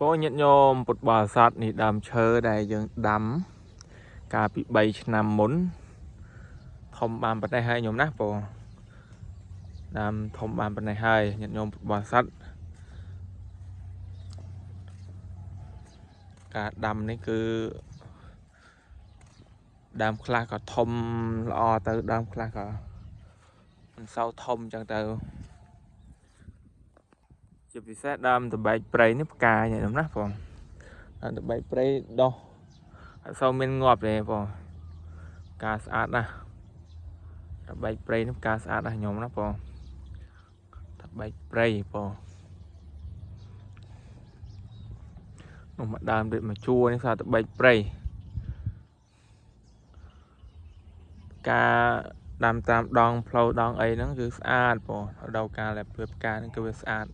បងញាតិញោមពុទ្ធបរិស័ទនេះដើមឈើដែលយើងដាំកាលពី3ឆ្នាំមុនធំបានប៉ុណ្ណេះហើយញោមណាបងដើមធំបានប៉ុណ្ណេះហើយញាតិញោមពុទ្ធបរិស័ទការដាំនេះគឺដើមខ្លះក៏ធំល្អទៅដើមខ្លះក៏មិនសូវធំចឹងទៅជាពិសេសដើមតបែកព្រៃនេះផ្កាញ៉ឹងណាបងដើមតបែកព្រៃដោះអត់សូវមានងាប់ទេបងផ្កាស្អាតណាស់តបែកព្រៃនេះផ្កាស្អាតណាស់ញោមណាបងតបែកព្រៃបងនោះមកដើមដូចមកជួរនេះស្អាតតបែកព្រៃការដាំតាមដងផ្លូវដងអីហ្នឹងគឺស្អាតបងរដូវកាលដែលផ្កាហ្នឹងគឺវាស្អាត